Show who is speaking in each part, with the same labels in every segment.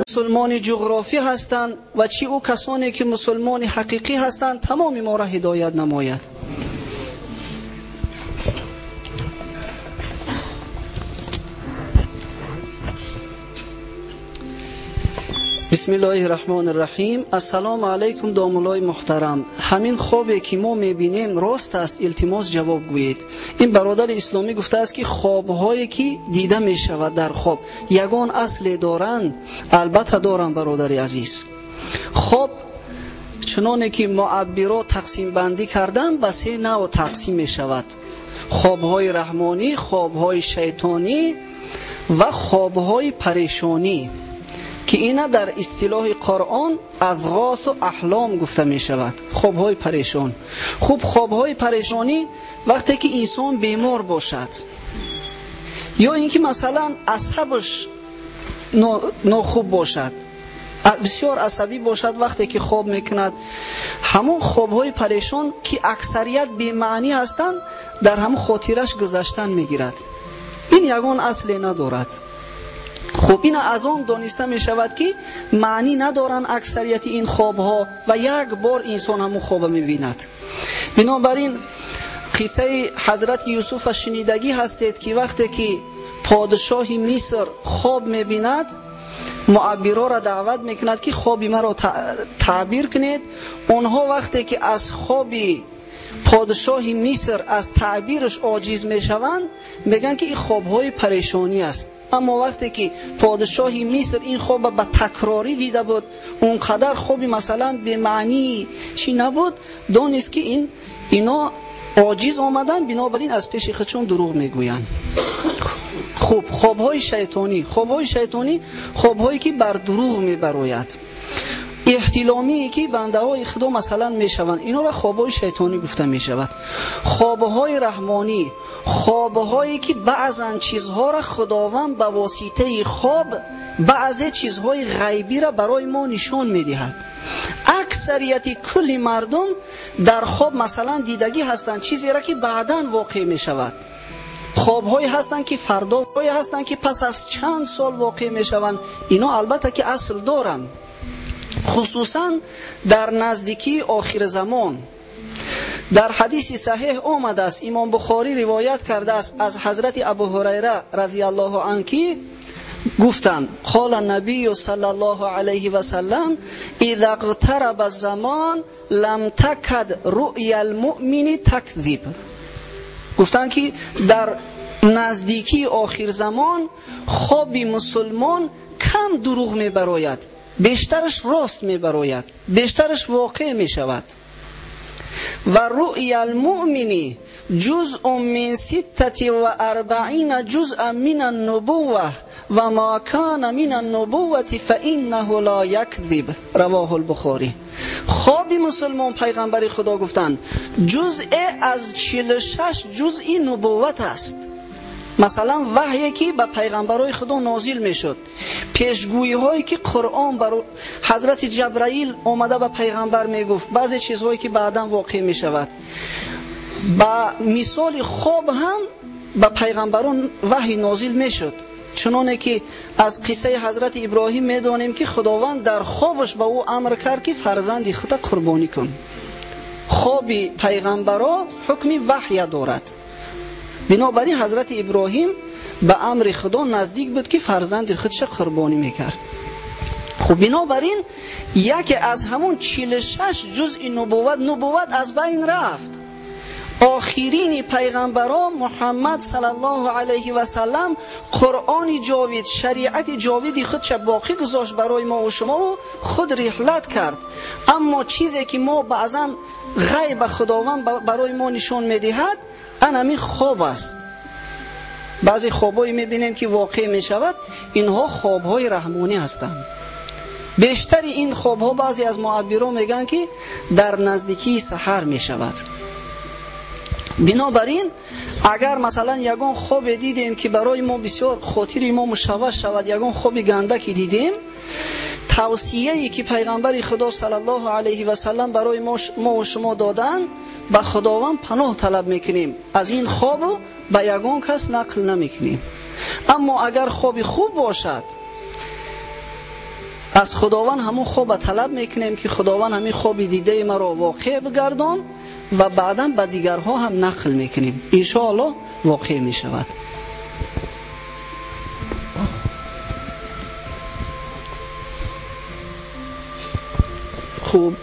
Speaker 1: Мусулмони ҷуғрофӣ ҳастанд ва чӣ ӯ касоне ки мусулмони ҳақиқӣ ҳастанд, тамоми моро ҳидоят намояд. Бисмиллоҳи раҳмони раҳим. Ассалому алайкум домуллои муҳтарам. Ҳамин хобе ки мо мебинем рост аст? Илтимос ҷавоб гӯед. Ин бародари исломӣ гуфтааст ки хобҳое ки дида мешавад дар хоб ягон асле доранд? Албатта доранд, бародари азиз. Хоб чуноне ки муаббиро тақсимбандӣ карданд, ба се навъ тақсим мешавад: хобҳои раҳмонӣ, хобҳои шайтонӣ ва хобҳои парешонӣ, ки ина дар истилоҳи Қуръон азғосу аҳлом гуфта мешавад. Хобҳои парешон. Хуб, хобҳои парешонӣ вақте ки инсон бемор бошад ё ин ки масалан асабаш нохуб бошад, бисёр асабӣ бошад, вақте ки хоб мекунад, ҳамон хобҳои парешон ки аксарият бемаънӣ ҳастанд, дар ҳамон хотираш гузаштан мегирад. Ин ягон асле надорад. Хуб, ин аз он дониста мешавад ки маънӣ надоранд аксарияти ин хобҳо ва як бор инсон ҳамон хоба мебинад. Бинобар ин қиссаи ҳазрати Юсуфа шунидагӣ ҳастед ки вақте ки подшоҳи Миср хоб мебинад, муаббирора даъват мекунад ки хоби маро таъбир кунед. Онҳо вақте ки аз хоби подшоҳи Миср аз таъбираш оҷиз мешаванд, мегӯянд ки ин хобҳои парешонӣ аст. Аммо вақте ки подшоҳи Миср ин хоба ба такрорӣ дида буд, он қадар хоби масалан бемаънӣ чӣ набуд, донист ки ино оҷиз омаданд, бинобар ин аз пеши худшон дурӯғ мегӯянд. Хуб, хобҳои шайтонӣ. Хобҳои шайтонӣ хобҳое ки бар дурӯғ мебарояд, эҳтиломие ки бандаҳои худо масалан мешаванд, инҳоро хобҳои шайтонӣ гуфта мешавад. Хобҳои раҳмонӣ хобҳое ки баъзан чизҳоро худованд ба воситаи хоб баъзе чизҳои ғайбиро барои мо нишон медиҳад. Аксарияти кулли мардум дар хоб масалан дидагӣ ҳастанд чизеро ки баъдан воқеъ мешавад. Хобҳое ҳастанд ки фардоҳое ҳастанд ки пас аз чанд сол воқеъ мешаванд. Ино албатта ки асл доранд, хусусан дар наздикии охир замон. Дар ҳадиси саҳеҳ омадааст, имом Бухорӣ ривоят кардааст аз ҳазрати Абу Ҳурайра разияллоҳу анҳу ки гуфтанд: қола набию саллаллоҳу алайҳи васаллам иза иқтараба замон лам такад руъя лмуъмини такзиб. Гуфтанд ки дар наздикии охир замон хоби мусулмон кам дурӯғ мебарояд, бештараш рост мебарояд, бештараш воқеъ мешавад. Ва руъя лмуъмини ҷузъун мин ситтати ва арбаина ҷузъан мин аннубувва ва ма кана мин аннубуввати фаиннаҳу ла якзиб. Равоҳу лбухорӣ. Хоби мусулмон, пайғамбари худо гуфтанд, ҷузъе аз 46 ҷузъи нубувват аст. Масалан ваҳйе ки ба пайғамбарои худо нозил мешуд, пешгӯиҳое ки Қуръон бар ҳазрати Ҷабраил омада ба пайғамбар мегуфт, баъзе чизҳое ки баъдан воқеъ мешавад. Ба мисоли хоб ҳам ба пайғамбарон ваҳй нозил мешуд. Чуноне ки аз қиссаи ҳазрати Иброҳим медонем ки худованд дар хобаш ба ӯ амр кард ки фарзанди худро қурбонӣ кун. Хоби пайғамбаро ҳукми ваҳя дорад. Бинобар ин ҳазрати Иброҳим ба амри худо наздик буд ки фарзанди худша қурбонӣ мекард. Хуб, бинобар ин яке аз ҳамон 46 ҷузъи нубувват, нубувват аз байн рафт. Охирини пайғамбарон Муҳаммад саллаллоҳу алайҳи васаллам Қуръони ҷовид, шариати ҷовиди худша боқӣ гузошт барои мо ва шумо ва худ риҳлат кард. Аммо чизе ки мо баъзан ғайба худованд барои мо нишон медиҳад, ан ҳамин хоб аст. Баъзе хобҳое мебинем ки воқеъ мешавад, инҳо хобҳои раҳмонӣ ҳастанд. Бештари ин хобҳо баъзе аз муаббирон мегӯянд ки дар наздикии саҳар мешавад. Бинобар ин агар масалан ягон хобе дидем ки барои мо бисёр хотири мо мушавваш шавад, ягон хоби ганда ки дидем, Тавсияе ки пайғамбари Худо саллаллоҳу алайҳи васаллам барои мо ва шумо доданд, ба Худованд паноҳ талаб мекунем. Аз ин хобу ба ягон кас нақл намекунем. Аммо агар хоби хуб бошад, аз Худованд ҳамон хоба талаб мекунем ки Худованд ҳамин хоби дидаи маро воқеъ бигардон ва баъдан ба дигарҳо ҳам нақл мекунем. Иншоаллоҳ воқеъ мешавад. Хуб,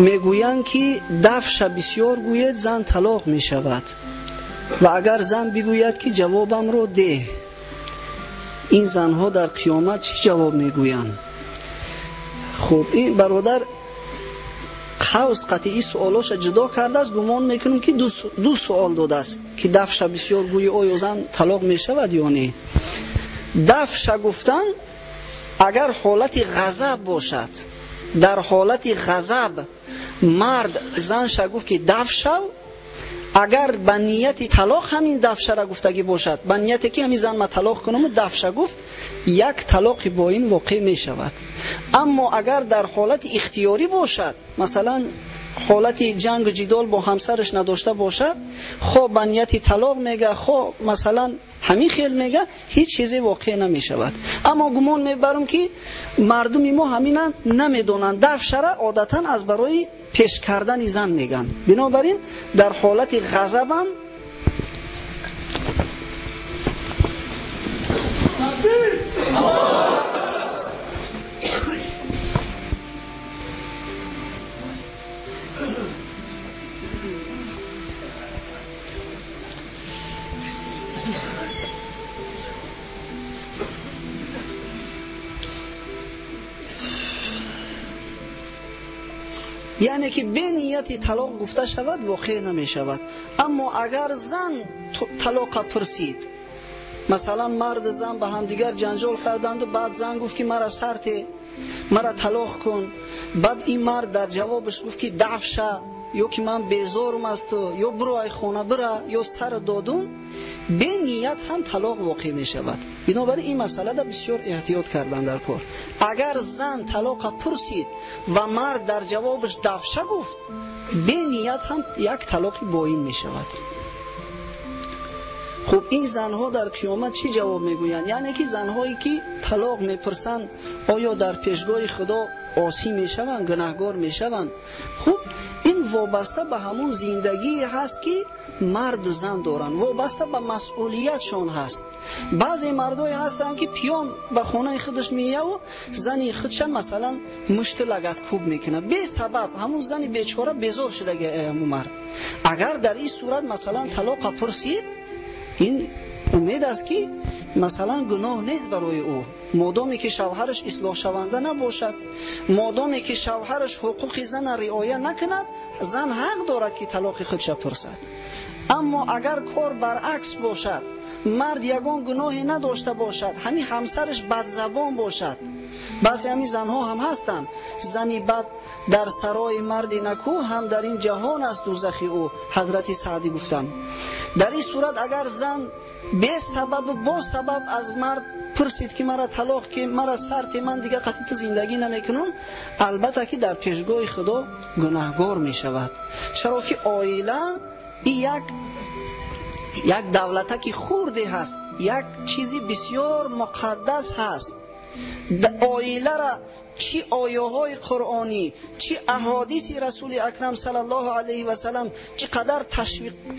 Speaker 1: мегӯянд ки дафша бисёр гӯед, зан талоқ мешавад. Ва агар зан бигӯяд ки ҷавобамро деҳ, ин занҳо дар қиёмат чӣ ҷавоб мегӯянд? Хуб, ин бародар қавс қатъи суолоша ҷудо кардааст. Гумон мекунем ки ду суол додааст ки дафша бисёр гӯи оё зан талоқ мешавад ё не. Дафша гуфтан агар ҳолати ғазаб бошад, дар ҳолати ғазаб мард занша гуфт ки даф шав, агар ба нияти талоқ ҳамин дафшара гуфтагӣ бошад, ба нияте ки ҳамин зан ма талоқ кунаму дафша гуфт, як талоқи бо ин воқеъ мешавад. Аммо агар дар ҳолати ихтиёрӣ бошад, масалан ҳолати ҷангу ҷидол бо ҳамсараш надошта бошад, хо ба нияти талоқ мега, хо масалан ҳамин хел мега, ҳеҷ чизе воқеъ намешавад. Аммо гумон мебарам ки мардуми мо ҳамина намедонанд. Дафшара одатан аз барои пеш кардани зан меган. Бинобар ин дар ҳолати ғазабам яъне ки бе нияти талоқ гуфта шавад воқеъ намешавад. Аммо агар зан талоқа пурсид, масалан мард зан ба ҳамдигар ҷанҷол карданду баъд зан гуфт ки мара сарте, мара талоқ кун, баъд ин мард дар ҷавобаш гуфт ки даф ша, ё ки ман безорум асту, ё биро ай хона бира, ё сар додум, бе ният ҳам талоқ воқеъ мешавад. Бинобар ин масъалада бисёр эҳтиёт кардан дар кор. Агар зан талоқа пурсид ва мард дар ҷавобаш дафша гуфт, бе ният ҳам як талоқи боин мешавад. Хуб, ин занҳо дар қиёмат чӣ ҷавоб мегӯянд? Яъне ки занҳое ки талоқ мепурсанд, оё дар пешгоҳи Худо осӣ мешаванд, гунаҳгор мешаванд? Хуб, ин вобаста ба ҳамон зиндагие ҳаст ки марду зан доранд, вобаста ба масъулиятшон ҳаст. Баъзе мардое ҳастанд ки пиён ба хонаи худаш меяву зани худша масалан мушти лагаткӯб мекунад бесабаб, ҳамон зани бечора безор шудаги ҳамон мард. Агар дар ин сурат масалан талоқа пурсид, ин умед аст ки масалан гуноҳ нест барои ӯ, модоме ки шавҳараш ислоҳшаванда набошад, модоме ки шавҳараш ҳуқуқи зана риоя накунад, зан ҳақ дорад ки талоқи худша пурсад. Аммо агар кор баръакс бошад, мард ягон гуноҳе надошта бошад, ҳамин ҳамсараш бадзабон бошад, баъзе ҳамин занҳо ҳам ҳастанд, зани бад дар сарои марди накӯ ҳам дар ин ҷаҳон аст дӯзахи ӯ, ҳазрати Саъдӣ гуфтанд. Дар ин сурат агар зан бесабабу бо сабаб аз мард пурсид ки мара талоқ ки мара сарти, ман дига қатъи ту зиндагӣ намекунам, албатта ки дар пешгоҳи Худо гунаҳгор мешавад. Чаро ки оила ин як давлатаки хурде ҳаст, як чизи бисёр муқаддас ҳаст. Оилара чӣ ояҳои қуръонӣ, чӣ аҳодиси расули акрам саллаллоҳу алайҳи васаллам чӣ қадар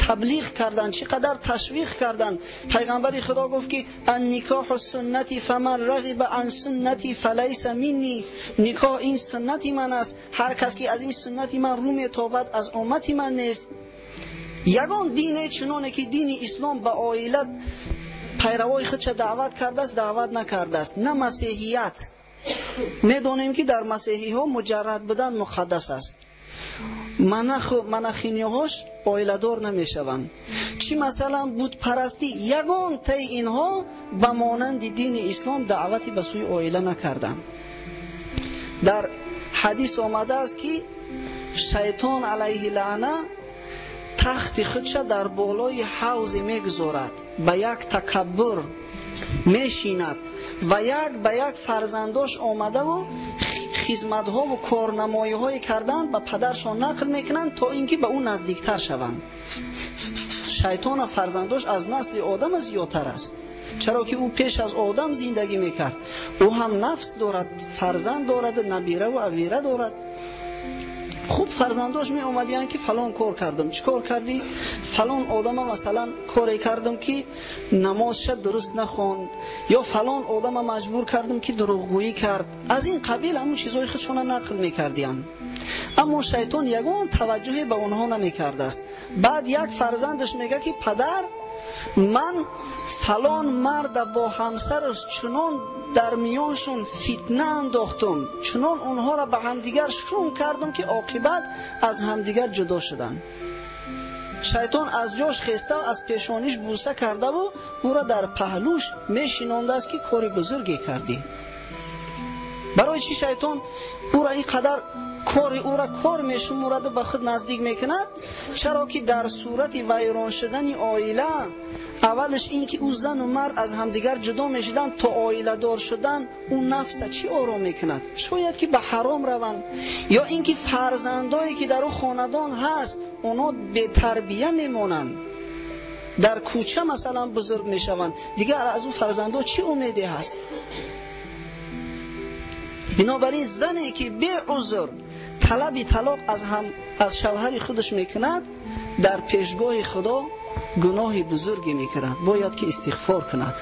Speaker 1: таблиғ кардан, чӣ қадар ташвиқ кардан. Пайғамбари Худо гуфт ки анникоҳу суннати фаман рағиба ан суннати фалайса минни, никоҳ ин суннати ман аст, ҳар кас ки аз ин суннати ман рӯ метобад аз уммати ман нест. Ягон дине чуноне ки дини ислом ба оила пайравои худша даъват кардааст, даъват накардааст. На масеҳият. Медонем ки дар масеҳиҳо муҷаррад будан муқаддас аст. Манахиниҳош оиладор намешаванд. Чӣ масалан бутпарастӣ, ягон таи инҳо ба монанди дини ислом даъвати ба сӯи оила накарданд. Дар ҳадис омадааст ки шайтон алайҳи лаъна тахти худша дар болои ҳавзе мегузорад, ба як такаббур мешинад ва як ба як фарзандош омадаву хизматҳо ва корнамоиҳое карданд ба падаршон нақл мекунанд то ин ки ба ӯ наздиктар шаванд. Шайтона фарзандош аз насли одам зиёдтар аст, чаро ки ӯ пеш аз одам зиндагӣ мекард. Ӯ ҳам нафс дорад, фарзанд дорад, набира ва авира дорад. Хуб фарзандош меомадиянд ки фалон кор кардам. Чӣ кор кардӣ? Фалон одама масалан коре кардам ки намозша дуруст нахонд, ё фалон одама маҷбур кардам ки дурӯғгӯӣ кард. Аз ин қабил ҳамун чизҳои худшона нақл мекардиянд. Аммо шайтон ягон таваҷҷӯҳе ба онҳо намекардааст. Баъд як фарзандаш мега ки падар, ман фалон марда бо ҳамсараш чунон дар миёншон фитна андохтум, чунон онҳоро ба ҳамдигар шум кардум ки оқибат аз ҳамдигар ҷудо шуданд. Шайтон аз ҷош хеста аз пешониш буса кардаву ӯро дар паҳлӯш мешинондааст ки кори бузурге кардӣ. Барои чӣ шайтон ӯро ин қадар кори ӯро кор мешумораду ба худ наздик мекунад? Чаро ки дар сурати вайрон шудани оила аввалаш ин ки ӯ зану мард аз ҳамдигар ҷудо мешуданд, то оиладор шудан ӯ нафса чӣ ором мекунад? Шояд ки ба ҳаром раванд, ё ин ки фарзандое ки дар ӯ хонадон ҳаст онҳо бетарбия мемонанд, дар кӯча масалан бузург мешаванд, дигар аз ӯ фарзандо чӣ умеде ҳаст? Бинобар ин зане ки беузр талаби талоқ аз шавҳари худаш мекунад, дар пешгоҳи Худо гуноҳи бузурге мекунад, бояд ки истиғфор кунад.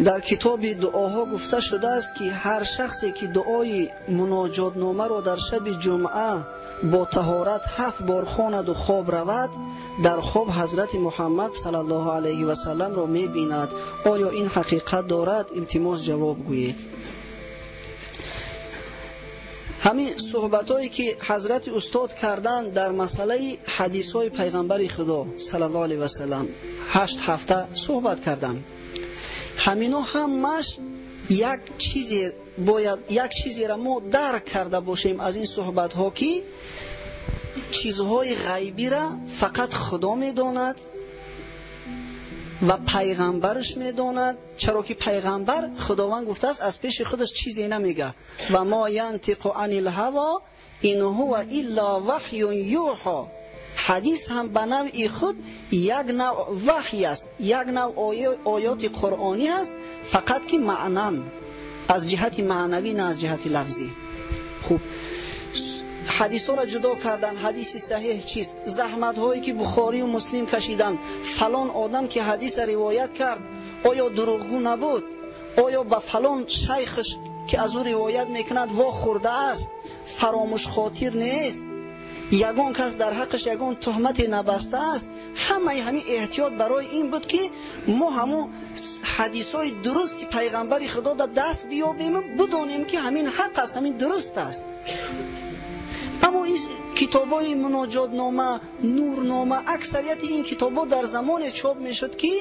Speaker 1: Дар китоби дуоҳо гуфта шудааст ки ҳар шахсе ки дуои муноҷотномаро дар шаби ҷумъа бо таҳорат 7 бор хонаду хоб равад, дар хоб ҳазрати Муҳаммад саллаллоҳу алайҳи васалламро мебинад. Оё ин ҳақиқат дорад? Илтимос ҷавоб гӯед. Ҳамин суҳбатҳое ки ҳазрати устод карданд дар масъалаи ҳадисҳои пайғамбари Худо саллаллоҳу алайҳи васаллам 8 ҳафта суҳбат карданд. Ҳамино ҳамаш як чизе бояд, як чизеро мо дарк карда бошем аз ин суҳбатҳо, ки чизҳои ғайбиро фақат Худо медонад ва пайғамбараш медонад. Чаро ки пайғамбар Худованд гуфтааст аз пеши худаш чизе намега. Ва мо янтиқу анил ҳаво ин ҳува илла ваҳюн юҳо. Ҳадис ҳам ба навъи худ як навъ ваҳй аст, як навъ оёти қуръонӣ аст, фақат ки маънан аз ҷиҳати маънавӣ, на аз ҷиҳати лафзӣ. Хуб, ҳадисҳоро ҷудо кардан, ҳадиси саҳеҳ чист, заҳматҳое ки Бухорию Муслим кашиданд, фалон одам ки ҳадиса ривоят кард оё дурӯғгӯ набуд, оё ба фалон шайхш ки аз ӯ ривоят мекунад вохӯрдааст, фаромӯшхотир нест, ягон кас дар ҳаққаш ягон туҳмате набастааст. Ҳамаи ҳамин эҳтиёт барои ин буд ки мо ҳамун ҳадисҳои дурусти пайғамбари Худо дар даст биёбему бидонем ки ҳамин ҳақ аст, ҳамин дуруст аст. Аммо ин китобҳои муноҷотнома, нурнома, аксарияти ин китобҳо дар замоне чоп мешуд ки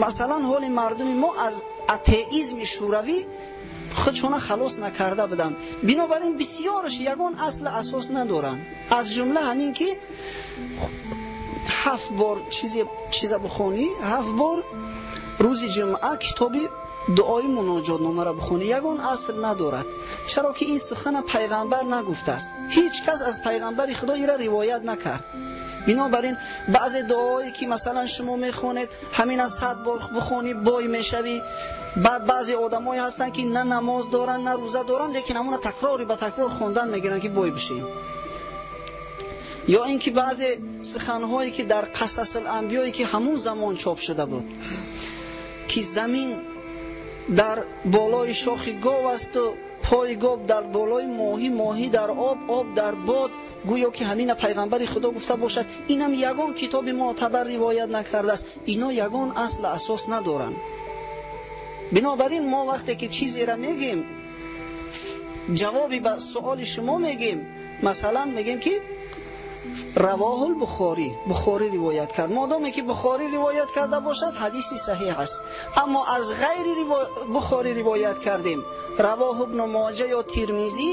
Speaker 1: масалан ҳоли мардуми мо аз атеизми шӯравӣ худшона халос накарда буданд. Бинобар ин бисёраш ягон асл асос надоранд. Аз ҷумла ҳамин ки 7 бор чиза бихонӣ, 7 бор рӯзи ҷумъа китоби дуои муноҷотномаро бихонӣ, ягон асл надорад. Чаро ки ин сухана пайғамбар нагуфтааст, ҳеҷ кас аз пайғамбари Худо инро ривоят накард. Бинобар ин баъзе дуое ки масалан шумо мехонед, ҳамина 100 бор бихонӣ бой мешавӣ. Баъд баъзе одамое ҳастанд ки на намоз доранд, на рӯза доранд, лекин ҳамона такрори ба такрор хондан мегиранд ки бой бишем. Ё ин ки баъзе суханҳое ки дар Қасасул анбиёе ки ҳамун замон чоп шуда буд, ки замин дар болои шохи гов асту пои гов дар болои моҳӣ, моҳӣ дар об, об дар бод, гӯё ки ҳамина пайғамбари Худо гуфта бошад. Инам ягон китоби муътабар ривоят накардааст. Ино ягон асл асос надоранд. Бинобар ин мо вақте ки чизеро мегем, ҷавоби ба суоли шумо мегем, масалан мегем ки Равоҳул Бухорӣ, Бухорӣ ривоят кард. Модоме ки Бухорӣ ривоят карда бошад, ҳадиси саҳеҳ аст. Аммо аз ғайри Бухорӣ ривоят кардем, Равоҳ ибну Моҷа ё Тирмизӣ,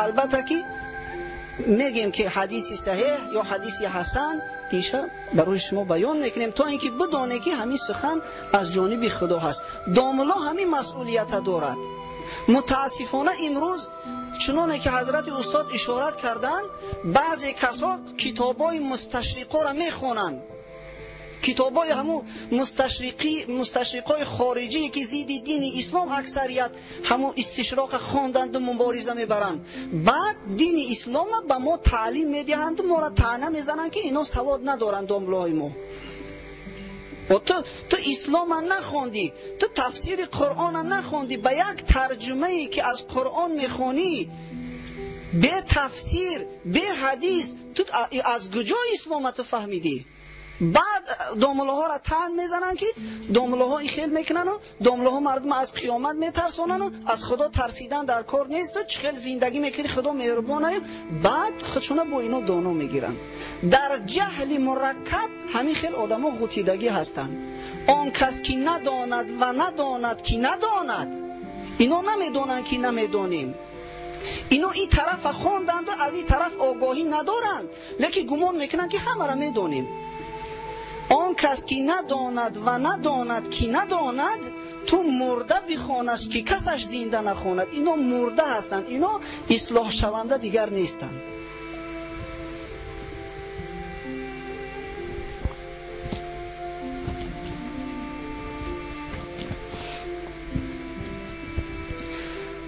Speaker 1: албатта ки Мегем ки ҳадиси саҳеҳ ё ҳадиси ҳасан, инша барои шумо баён мекунем, то инки бидонед ки ҳамин сухан аз ҷониби Худо ҳаст. Домулло ҳамин масъулията дорад. Мутаассифона имрӯз чуноне ки ҳазрати устод ишорат карданд, баъзе касо китобҳои мусташриқоро мехонанд, китобҳои ҳамун мусташриқои хориҷие ки зидди дини ислом аксарият ҳамун истишроқа хонданду мубориза мебаранд. Баъд дини ислома ба мо таълим медиҳанду моро таъна мезананд ки ино савод надоранд домлоҳои мо. Ту ислома нахондӣ, ту тафсири Қуръона нахондӣ, ба як тарҷумае ки аз Қуръон мехонӣ, бе тафсир, бе ҳадис, ту аз куҷо ислома ту фаҳмидӣ? Баъд домлаҳоро таън мезананд ки домлаҳо ин хел мекунанд, домлаҳо мардум аз қиёмат метарсонанд, аз Худо тарсидан дар кор нест, чӣ хел зиндагӣ мекунӣ, Худо меҳрубон аю. Баъд худшона бо ино доно мегиранд. Дар ҷаҳли мураккаб ҳамин хел одамо ғутидагӣ ҳастанд. Он кас ки надонад ва надонад ки надонад, ино намедонанд ки намедонем. Ино ин тарафа хонданду аз ин тараф огоҳӣ надоранд, лекин гумон мекунанд ки ҳамаро медонем. Он кас ки надонад ва надонад ки надонад, ту мурда бихонаш ки касаш зинда нахонад. Ино мурда ҳастанд, ино ислоҳшаванда дигар нестанд.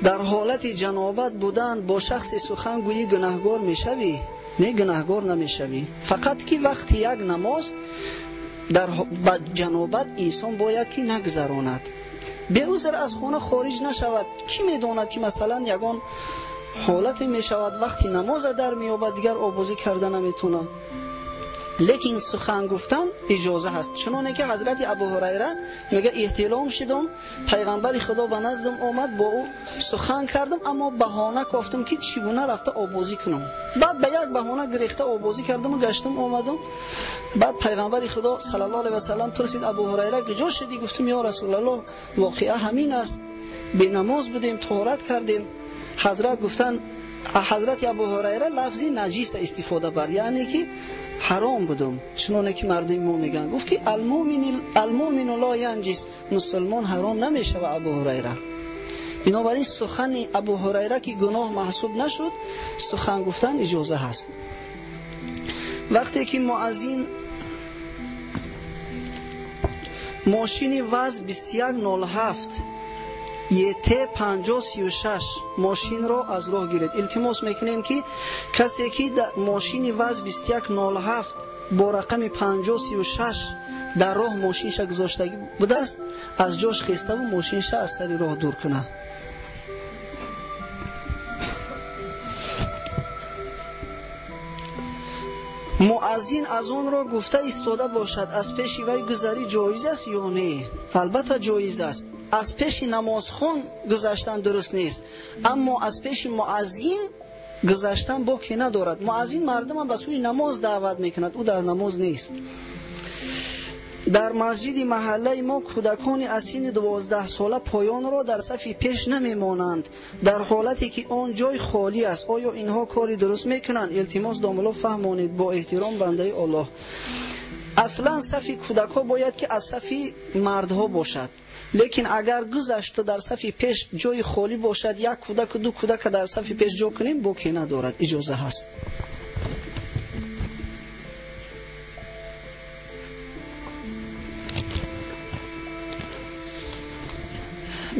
Speaker 1: Дар ҳолати ҷанобат будан бо шахси сухан гӯӣ гунаҳгор мешавӣ? Не, гунаҳгор намешавӣ. Фақат ки вақти як намоз дар ба ҷанобат инсон бояд ки нагзаронад, беузр аз хона хориҷ нашавад. Кӣ медонад ки масалан ягон ҳолате мешавад, вақти намоза дар меёбад, дигар обозӣ карда наметавонад. Лекин сухан гуфтан иҷоза ҳаст. Чуноне ки ҳазрати Абу Ҳурайра мега эҳтилом шидам, пайғамбари Худо ба наздам омад, бо ӯ сухан кардам, аммо баҳона кофтам ки чӣ гуна рафта обозӣ кунам. Баъд ба як баҳона гирехта обозӣ кардам ва гаштам омадам. Баъд пайғамбари Худо саллаллоҳу алайҳи васаллам пурсид: Абу Ҳурайра куҷо шудӣ? Гуфтам: ё Расулаллоҳ, воқеа ҳамин аст, бенамоз будем, тоҳорат кардем. Ҳазрат гуфтанд, ҳазрати Абу Ҳурайра лафзи наҷиса истифода бар, яъне ки ҳаром будум, чуноне ки мардуми мо мегӯянд. Гуфт ки алмӯмину ло янҷис, мусулмон ҳаром намешава. Абу Ҳурайра. Бинобар ин сухани Абу Ҳурайра ки гуноҳ маҳсуб нашуд, сухан гуфтан иҷоза ҳаст. Вақте ки муаззин мошини ВАЗ 2107 ЕТ 5036 мошинро аз роҳ гиред. Илтимос мекунем ки касе ки мошини ВАЗ 2107 бо рақами 5036 дар роҳ мошинша гузоштагӣ будааст, аз ҷош хеставу мошинша аз сари роҳ дур кунад. Муаззин аз онро гуфта истода бошад, аз пеши вай гузарӣ ҷоиз аст ё не? Албатта ҷоиз аст. Аз пеши намозхон гузаштан дуруст нест, аммо аз пеши муаззин гузаштан боке надорад. Муаззин мардума ба сӯи намоз даъват мекунад, ӯ дар намоз нест. Дар масҷиди маҳаллаи мо кӯдакони аз синни 12 сола поёнро дар сафи пеш намемонанд, дар ҳолате ки он ҷой холӣ аст. Оё инҳо кори дуруст мекунанд? Илтимос домулло фаҳмонед. Бо эҳтиром, бандаи Аллоҳ. Аслан сафи кӯдакҳо бояд ки аз сафи мардҳо бошад, лекин агар гузашта дар сафи пеш ҷои холӣ бошад, як кӯдаку ду кӯдака дар сафи пеш ҷо кунем, боке надорад, иҷоза ҳаст.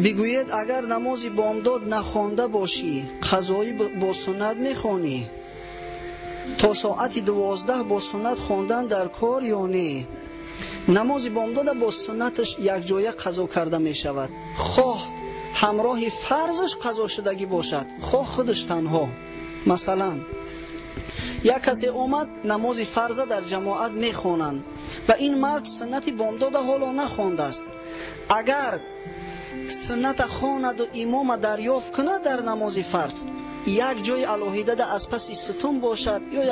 Speaker 1: Бигӯед, агар намози бомдод нахонда бошӣ, қазоӣ бо суннат мехонӣ? То соати 12 бо суннат хондан дар кор ё не? Намози бомдода бо суннаташ якҷоя қазо карда мешавад, хоҳ ҳамроҳи фарзаш қазо шудагӣ бошад, хоҳ худаш танҳо. Масалан, як касе омад намози фарза дар ҷамоат мехонанд ва ин мард суннати бомдода ҳоло нахондааст. Агар сунната хонаду имома дарёфт кунад дар намози фарз, як ҷои алоҳидада аз паси сутун бошад ё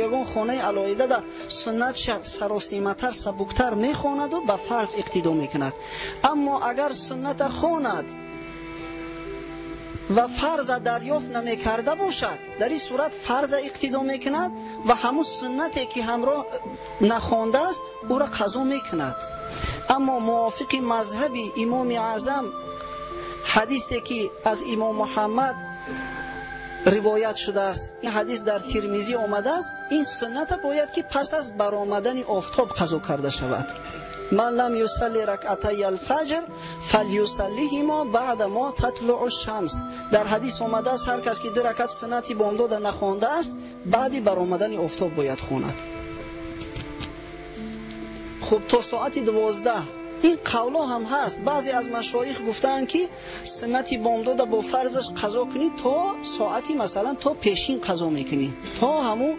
Speaker 1: ягон хонаи алоҳидада суннатша саросиматар, сабуктар мехонаду ба фарз иқтидо мекунад. Аммо агар сунната хонад, ва фарза дарёфт намекарда бошад, дар ин сурат фарза иқтидо мекунад ва ҳамун суннате ки ҳамроҳ нахондааст ӯро қазо мекунад. Аммо мувофиқи мазҳаби имоми аъзам, ҳадисе ки аз имом Муҳаммад ривоят шудааст, ин ҳадис дар Тирмизӣ омадааст, ин сунната бояд ки пас аз баромадани офтоб қазо карда шавад. Ман лам юсалли ракъатай алфаҷр фалюсаллиҳимо баъда мо татлуъу шамс. Дар ҳадис омадааст, ҳар кас ки ду ракат суннати бомдода нахондааст, баъди баромадани офтоб бояд хонад. Хуб, то соати 12 ин қавло ҳам ҳаст. Баъзе аз машоих гуфтаанд, ки суннати бомдода бо фарзаш қазо кунӣ то соати, масалан, то пешин қазо мекунӣ, то ҳамун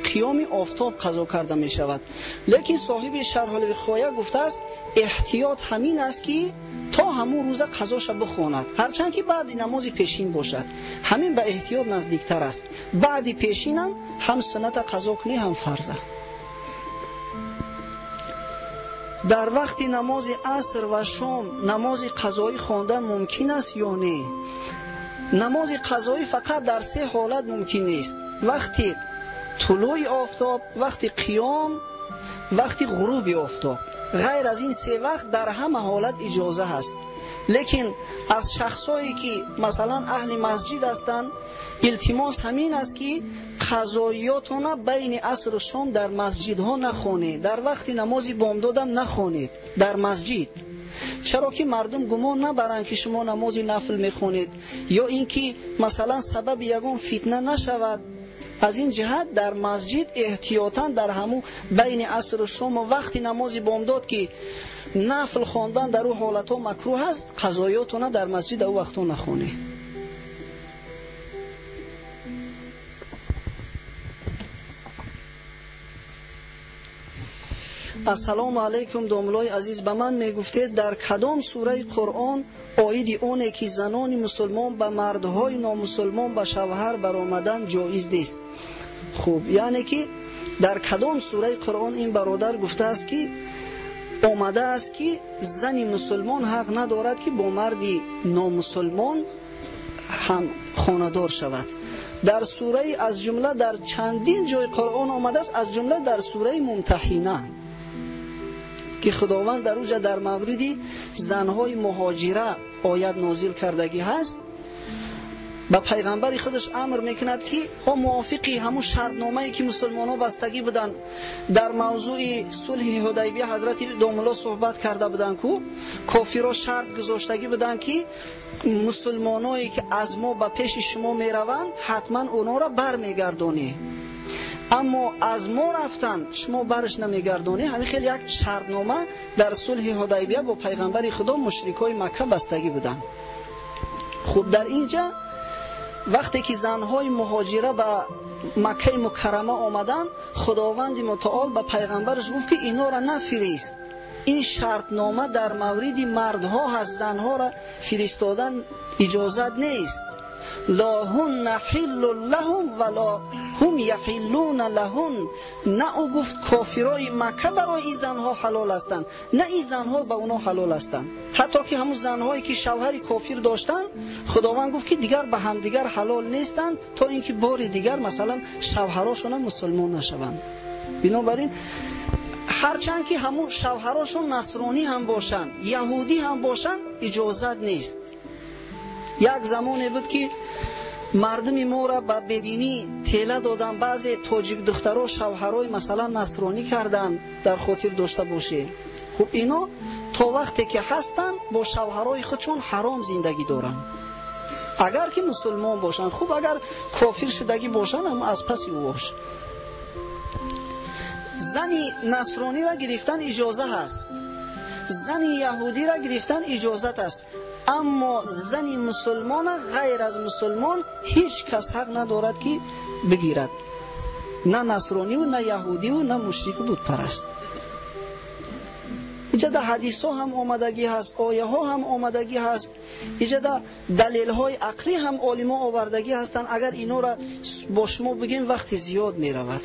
Speaker 1: қиёми офтоб қазо карда мешавад. Лекин соҳиби Шарҳулвиқоя гуфтааст, эҳтиёт ҳамин аст ки то ҳамун рӯза қазоша бихонад, ҳарчанд ки баъди намози пешин бошад. Ҳамин ба эҳтиёт наздиктар аст. Баъди пешинам ҳам сунната қазо кунӣ, ҳам фарза. Дар вақти намози аср ва шом намози қазоӣ хондан мумкин аст ё не? Намози қазоӣ фақат дар се ҳолат мумкин нест: вақти тулӯи офтоб, вақти қиём, вақти ғуруби офтоб. Ғайр аз ин се вақт дар ҳама ҳолат иҷоза ҳаст. Лекин аз шахсое ки масалан аҳли масҷид ҳастанд, илтимос ҳамин аст ки қазоиётона байни асру шом дар масҷидҳо нахонед, дар вақти намози бомдодам нахонед дар масҷид. Чаро ки мардум гумон набаранд ки шумо намози нафл мехонед, ё ин ки масалан сабаби ягон фитна нашавад. Аз ин ҷиҳат дар масҷид эҳтиётан дар ҳамун байни асру шому вақти намози бомдод ки нафл хондан дар ӯ ҳолатҳо макрӯҳ аст, қазоиётона дар масҷид дар ӯ вақтҳо нахонед. Ассалому алайкум, домлои азиз, ба ман мегуфтед дар кадом сураи Қуръон оиди оне ки занони мусулмон ба мардҳои номусулмон ба шавҳар баромадан ҷоиз нест? Хуб, яъне ки дар кадом сураи Қуръон ин бародар гуфтааст ки омадааст ки зани мусулмон ҳақ надорад ки бо марди номусулмон ҳам хонадор шавад. Дар сураи, аз ҷумла дар чандин ҷои Қуръон омадааст, аз ҷумла дар сураи Мумтаҳина, ки Худованд дар уҷа дар мавриди занҳои муҳоҷира оят нозил кардагӣ ҳаст, ба пайғамбари худаш амр мекунад ки ҳо мувофиқи ҳамун шартномае ки мусулмонҳо бастагӣ буданд дар мавзӯи сулҳи Ҳудайбия, ҳазрати домулло суҳбат карда буданд, ку кофиро шарт гузоштагӣ буданд ки мусулмоное ки аз мо ба пеши шумо мераванд, ҳатман онҳоро бармегардонӣ, аммо аз мо рафтан шумо барш намегардонӣ. Ҳамин хел як шартнома дар сулҳи Ҳудайбия бо пайғамбари Худо мушрикои Макка бастагӣ буданд. Хуб, дар инҷа вақте ки занҳои муҳоҷира ба Маккаи Мукаррама омаданд, Худованди Мутаол ба пайғамбараш гуфт ки инора нафирист. Ин шартнома дар мавриди мардҳо ҳаст, занҳоро фиристодан иҷозат нест. Ла ҳунна ҳиллу лаҳум ва ла ҳум яҳиллуна лаҳун. На ӯ гуфт кофирои Макка барои ин занҳо ҳалол ҳастанд, на ин занҳо ба онҳо ҳалол ҳастанд. Ҳатто ки ҳамун занҳое ки шавҳари кофир доштанд, Худованд гуфт ки дигар ба ҳамдигар ҳалол нестанд, то инки бори дигар масалан шавҳарошона мусулмон нашаванд. Бинобар ин ҳарчанд ки ҳамун шавҳарошон насронӣ ҳам бошанд, яҳудӣ ҳам бошанд, иҷозат нест. Як замоне буд ки мардуми моро ба бединӣ тела доданд, баъзе тоҷик духтаро шавҳарои масалан насронӣ карданд, дар хотир дошта бошед. Хуб, ино то вақте ки ҳастанд бо шавҳарои худшон ҳаром зиндагӣ доранд, агар ки мусулмон бошанд. Хуб, агар кофир шудагӣ бошанд, ҳам аз паси ӯ бош. Зани насрониро гирифтан иҷоза ҳаст, зани яҳудиро гирифтан иҷозат аст, аммо зани мусулмона ғайр аз мусулмон ҳеҷ кас ҳақ надорад ки бигирад, на насрониву на яҳудиву на мушрику бутпараст. Иҷа дар ҳадисҳо ҳам омадагӣ ҳаст, ояҳо ҳам омадагӣ ҳаст, иҷа дар далелҳои ақлӣ ҳам олимо овардагӣ ҳастанд. Агар инора бо шумо бигем, вақти зиёд меравад.